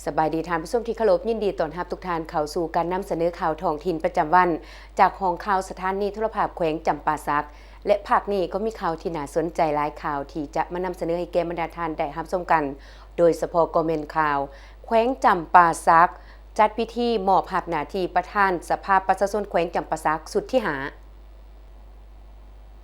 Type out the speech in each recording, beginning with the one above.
ສະບາຍດີທ່ານຜູ້ຊົມທີ່ເຄົາລົບ, ຍິນດີຕ້ອນຮັບທຸກທ່ານເຂົ້າສູ່ການນຳສະເໜີຂ່າວທ້ອງຖິ່ນປະຈຳວັນ ຈາກຫ້ອງຂ່າວສະຖານີໂທລະພາບແຂວງຈຳປາສັກ ແລະ ພາກນີ້ກໍມີຂ່າວທີ່ໜ້າສົນໃຈຫຼາຍຂ່າວທີ່ຈະມານຳສະເໜີໃຫ້ແກ່ບັນດາທ່ານໄດ້ຮັບຊົມກັນ, ໂດຍສະເພາະກໍແມ່ນຂ່າວ ແຂວງຈຳປາສັກ ຈັດພິທີມອບຮັບໜ້າທີ່ປະທານສະພາປະຊາຊົນແຂວງຈຳປາສັກຊຸດທີຫ້າ.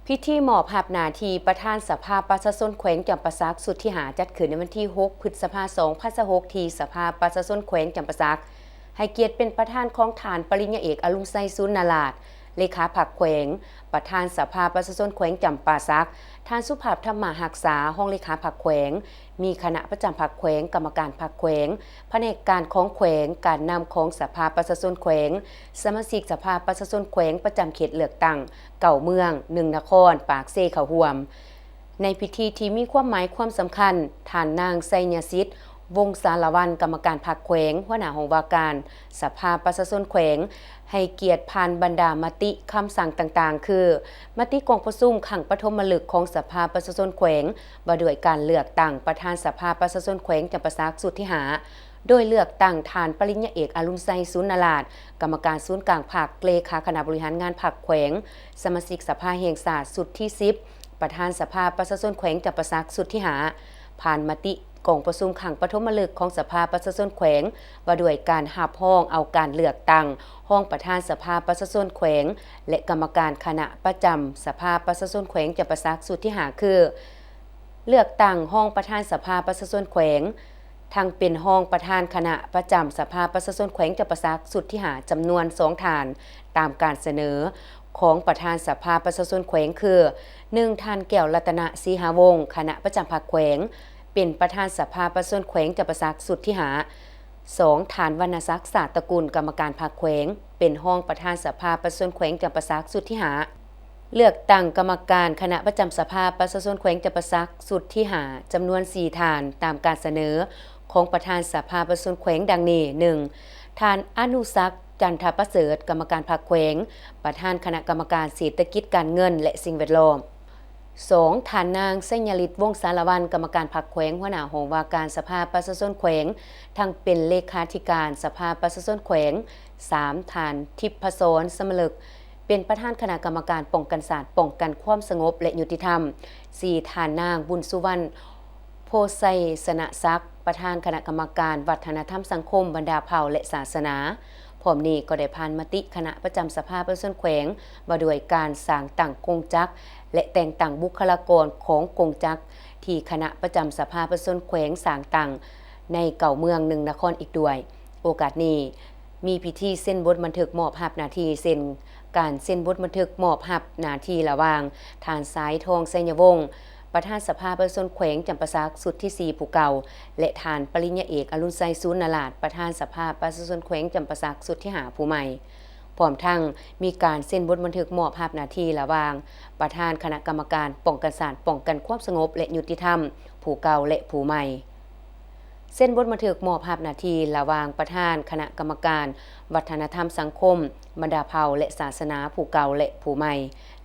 ພິທີມອບຮັບໜ້າທີ່ປະທານສະພາປະຊາຊົນແຂວງຈຳປາສັກຊຸດທີຫ້າ ຈັດຂຶ້ນໃນວັນທີຫົກ ພຶດສະພາ ສອງພັນຊາວຫົກ ທີ່ສະພາປະຊາຊົນແຂວງຈຳປາສັກ ໃຫ້ກຽດເປັນປະທານຂອງທ່ານປະລິນຍາເອກ ອະລຸນໄຊ ສູນນາລາດ ເລຂາພັກແຂວງ, ປະທານສະພາປະຊາຊົນແຂວງຈຳປາສັກ, ທ່ານ ສຸພາບ ທຳມະຮັກສາ ຮອງເລຂາພັກແຂວງ, ມີຄະນະປະຈຳພັກແຂວງ, ກຳມະການພັກແຂວງ, ພະແນກການຂອງແຂວງ, ການນຳຂອງສະພາປະຊາຊົນແຂວງ, ສະມາຊິກສະພາປະຊາຊົນແຂວງປະຈຳເຂດເລືອກຕັ້ງເກົ້າເມືອງ ໜຶ່ງນະຄອນ ປາກເຊ ເຂົ້າຮ່ວມ. ໃນພິທີທີ່ມີຄວາມໝາຍຄວາມສຳຄັນ, ທ່ານນາງ ໄຊຍະສິດ ວົງສາລະວັນ ກຳມະການພັກແຂວງ, ຫົວໜ້າຫ້ອງວ່າການສະພາປະຊາຊົນແຂວງ ໃຫ້ກຽດຜ່ານບັນດາມະຕິຄຳສັ່ງຕ່າງໆ ຄື ມະຕິກອງປະຊຸມຄັ້ງປະຖົມມະລຶກຂອງສະພາປະຊາຊົນແຂວງ ວ່າດ້ວຍການເລືອກຕັ້ງປະທານສະພາປະຊາຊົນແຂວງຈຳປາສັກຊຸດທີຫ້າ ໂດຍເລືອກຕັ້ງທ່ານປະລິນຍາເອກ ອະລຸນໄຊ ສູນນາລາດ ກຳມະການສູນກາງພັກ, ເລຂາຄະນະບໍລິຫານງານພັກແຂວງ, ສະມາຊິກສະພາແຫ່ງຊາດຊຸດທີສິບ, ປະທານສະພາປະຊາຊົນແຂວງຈຳປາສັກຊຸດທີຫ້າ ຜ່ານມະຕິກອງປະຊຸມຄັ້ງປະຖົມມະລຶກຂອງສະພາປະຊາຊົນແຂວງ ວ່າດ້ວຍການຮັບຮອງເອົາການເລືອກຕັ້ງຮອງປະທານສະພາປະຊາຊົນແຂວງ ແລະ ກຳມະການຄະນະປະຈຳສະພາປະຊາຊົນແຂວງຈຳປາສັກຊຸດທີຫ້າ ຄື ເລືອກຕັ້ງຮອງປະທານສະພາປະຊາຊົນແຂວງ ທັງເປັນຮອງປະທານຄະນະປະຈຳສະພາປະຊາຊົນແຂວງຈຳປາສັກຊຸດທີຫ້າ ຈຳນວນສອງທ່ານ ຕາມການສະເໜີຂອງປະທານສະພາປະຊາຊົນແຂວງ ຄື ໜຶ່ງ ທ່ານ ແກ້ວລັດຕະນະ ສີຫາວົງ ຄະນະປະຈຳພັກແຂວງ ເປັນປະທານສະພາປະຊາຊົນແຂວງຈຳປາສັກຊຸດທີຫ້າ, ສອງ ທ່ານ ວັນນະສັກ ສາດຕະກຸນ ກຳມະການພັກແຂວງ ເປັນຮອງປະທານສະພາປະຊາຊົນແຂວງຈຳປາສັກຊຸດທີຫ້າ. ເລືອກຕັ້ງກຳມະການຄະນະປະຈຳສະພາປະຊາຊົນແຂວງຈຳປາສັກຊຸດທີຫ້າ ຈຳນວນສີ່ທ່ານ ຕາມການສະເໜີຂອງປະທານສະພາປະຊາຊົນແຂວງ ດັ່ງນີ້: ໜຶ່ງ ທ່ານ ອະນຸສັກ ຈັນທະປະເສີດ ກຳມະການພັກແຂວງ ປະທານຄະນະກຳມະການເສດຖະກິດການເງິນ ແລະ ສິ່ງແວດລ້ອມ, ສອງ ທ່ານນາງ ໄຊຍະລິດ ວົງສາລະວັນ ກຳມະການພັກແຂວງ ຫົວໜ້າຫ້ອງວ່າການສະພາປະຊາຊົນແຂວງ ທັງເປັນເລຂາທິການສະພາປະຊາຊົນແຂວງ, ສາມ ທ່ານ ທິບພະສອນ ສະມະເລິກ ເປັນປະທານຄະນະກຳມະການປ້ອງກັນຊາດ, ປ້ອງກັນຄວາມສະຫງົບ ແລະ ຍຸຕິທຳ, ສີ່ ທ່ານນາງ ບຸນສຸວັນ ໂພໄຊຊະນະສັກ ປະທານຄະນະກຳມະການວັດທະນະທຳສັງຄົມບັນດາເຜົ່າ ແລະ ສາສະໜາ. ພ້ອມນີ້ກໍໄດ້ຜ່ານມະຕິຄະນະປະຈຳສະພາປະຊາຊົນແຂວງ ວ່າດ້ວຍການສ້າງຕັ້ງກົງຈັກ ແລະ ແຕ່ງຕັ້ງບຸກຄະລາກອນຂອງກົງຈັກ ທີ່ຄະນະປະຈຳສະພາປະຊາຊົນແຂວງສ້າງຕັ້ງໃນເກົ້າເມືອງ ໜຶ່ງນະຄອນອີກດ້ວຍ. ໂອກາດນີ້ ມີພິທີເຊັນບົດບັນທຶກມອບຮັບໜ້າທີ່ ເຊັ່ນ ການເຊັນບົດບັນທຶກມອບຮັບໜ້າທີ່ລະຫວ່າງ ທ່ານ ສາຍທອງ ໄຊຍະວົງ ປະທານສະພາປະຊາຊົນແຂວງຈຳປາສັກຊຸດທີສີ່ຜູ້ເກົ່າ ແລະ ທ່ານປະລິນຍາເອກ ອະລຸນໄຊ ສູນນາລາດ ປະທານສະພາປະຊາຊົນແຂວງຈຳປາສັກຊຸດທີຫ້າຜູ້ໃໝ່. ພ້ອມທັງມີການເຊັນບົດບັນທຶກມອບຮັບໜ້າທີ່ລະຫວ່າງປະທານຄະນະກຳມະການປ້ອງກັນຊາດ, ປ້ອງກັນຄວາມສະຫງົບ ແລະ ຍຸຕິທຳ ຜູ້ເກົ່າ ແລະ ຜູ້ໃໝ່. ເຊັນບົດບັນທຶກມອບຮັບໜ້າທີ່ລະຫວ່າງປະທານຄະນະກຳມະການວັດທະນະທຳສັງຄົມບັນດາເຜົ່າ ແລະ ສາສະໜາ ຜູ້ເກົ່າ ແລະ ຜູ້ໃໝ່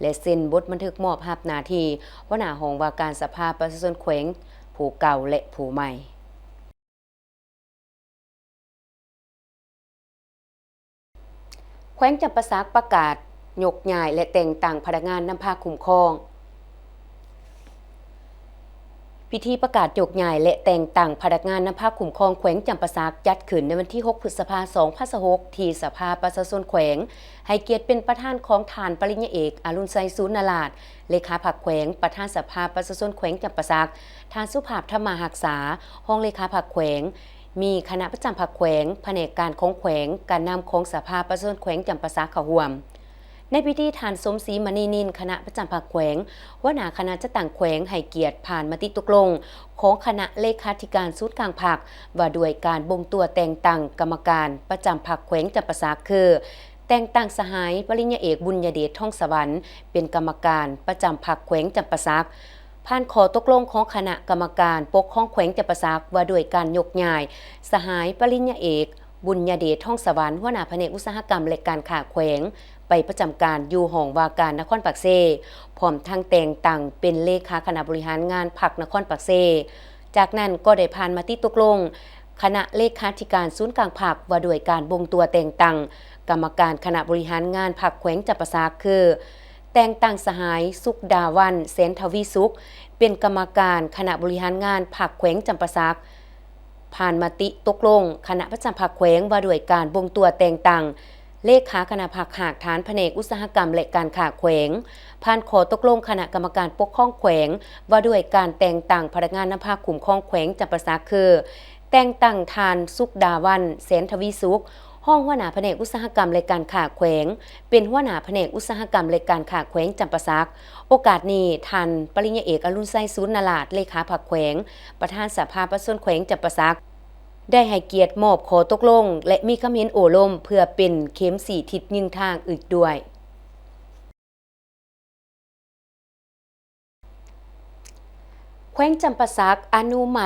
ແລະ ເຊັນບົດບັນທຶກມອບຮັບໜ້າທີ່ຫົວໜ້າຫ້ອງວ່າການສະພາປະຊາຊົນແຂວງ ຜູ້ເກົ່າ ແລະ ຜູ້ໃໝ່. ແຂວງຈຳປາສັກປະກາດຍົກຍ້າຍ ແລະ ແຕ່ງຕັ້ງພະນັກງານນຳພາຄຸ້ມຄອງ. ພິທີປະກາດຍົກຍ້າຍ ແລະ ແຕ່ງຕັ້ງພະນັກງານນຳພາຄຸ້ມຄອງແຂວງຈຳປາສັກ ຈັດຂຶ້ນໃນວັນທີຫົກ ພຶດສະພາ ສອງພັນຊາວຫົກ ທີ່ສະພາປະຊາຊົນແຂວງ ໃຫ້ກຽດເປັນປະທານຂອງທ່ານປະລິນຍາເອກ ອະລຸນໄຊ ສູນນາລາດ ເລຂາພັກແຂວງ, ປະທານສະພາປະຊາຊົນແຂວງຈຳປາສັກ, ທ່ານ ສຸພາບ ທຳມະຮັກສາ ຮອງເລຂາພັກແຂວງ, ມີຄະນະປະຈຳພັກແຂວງ, ພະແນກການຂອງແຂວງ, ການນຳຂອງສະພາປະຊາຊົນແຂວງຈຳປາສັກເຂົ້າຮ່ວມ. ໃນພິທີ ທ່ານ ສົມສີ ມະນີນິນ ຄະນະປະຈຳພັກແຂວງ, ຫົວໜ້າຄະນະຈັດຕັ້ງແຂວງ ໃຫ້ກຽດຜ່ານມະຕິຕົກລົງຂອງຄະນະເລຂາທິການສູນກາງພັກ ວ່າດ້ວຍການບົ່ງຕົວແຕ່ງຕັ້ງກຳມະການປະຈຳພັກແຂວງຈຳປາສັກ ຄື ແຕ່ງຕັ້ງສະຫາຍປະລິນຍາເອກ ບຸນຍະເດດ ທອງສະຫວັນ ເປັນກຳມະການປະຈຳພັກແຂວງຈຳປາສັກ. ຜ່ານຂໍ້ຕົກລົງຂອງຄະນະກຳມະການປົກຄອງແຂວງຈຳປາສັກ ວ່າດ້ວຍການຍົກຍ້າຍສະຫາຍປະລິນຍາເອກ ບຸນຍະເດດ ທອງສະຫວັນ ຫົວໜ້າພະແນກອຸດສາຫະກຳ ແລະ ການຄ້າແຂວງ ໄປປະຈຳການຢູ່ຫ້ອງວ່າການນະຄອນປາກເຊ, ພ້ອມທັງແຕ່ງຕັ້ງເປັນເລຂາຄະນະບໍລິຫານງານພັກນະຄອນປາກເຊ. ຈາກນັ້ນກໍໄດ້ຜ່ານມະຕິຕົກລົງ ຄະນະເລຂາທິການສູນກາງພັກ ວ່າດ້ວຍການບົ່ງຕົວແຕ່ງຕັ້ງກຳມະການຄະນະບໍລິຫານງານພັກແຂວງຈຳປາສັກ ຄື ແຕ່ງຕັ້ງສະຫາຍ ສຸກດາວັນ ແສນທະວີສຸກ ເປັນກຳມະການຄະນະບໍລິຫານງານພັກແຂວງຈຳປາສັກ. ຜ່ານມະຕິຕົກລົງຄະນະປະຈຳພັກແຂວງ ວ່າດ້ວຍການບົ່ງຕົວແຕ່ງຕັ້ງເລຂາຄະນະພັກຮາກຖານພະແນກອຸດສາຫະກຳ ແລະ ການຄ້າແຂວງ, ຜ່ານຂໍ້ຕົກລົງຄະນະກຳມະການປົກຄອງແຂວງ ວ່າດ້ວຍການແຕ່ງຕັ້ງພະນັກງານນຳພາຄຸ້ມຄອງແຂວງຈຳປາສັກ ຄື ແຕ່ງຕັ້ງທ່ານ ສຸກດາວັນ ແສນທະວີສຸກ ຮອງຫົວໜ້າພະແນກອຸດສາຫະກຳ ແລະ ການຄ້າແຂວງ ເປັນຫົວໜ້າພະແນກອຸດສາຫະກຳ ແລະ ການຄ້າແຂວງຈຳປາສັກ. ໂອກາດນີ້ ທ່ານປະລິນຍາເອກ ອະລຸນໄຊ ສູນນະລາດ ເລຂາພັກແຂວງ, ປະທານສະພາປະຊາຊົນແຂວງຈຳປາສັກ ໄດ້ໃຫ້ກຽດມອບຂໍ້ຕົກລົງ ແລະ ມີຄຳເຫັນໂອ້ລົມ ເພື່ອເປັນເຂັມຊີ້ທິດຍິງທາງອີກດ້ວຍ. ແຂວງຈຳປາສັກອະນຸມັດ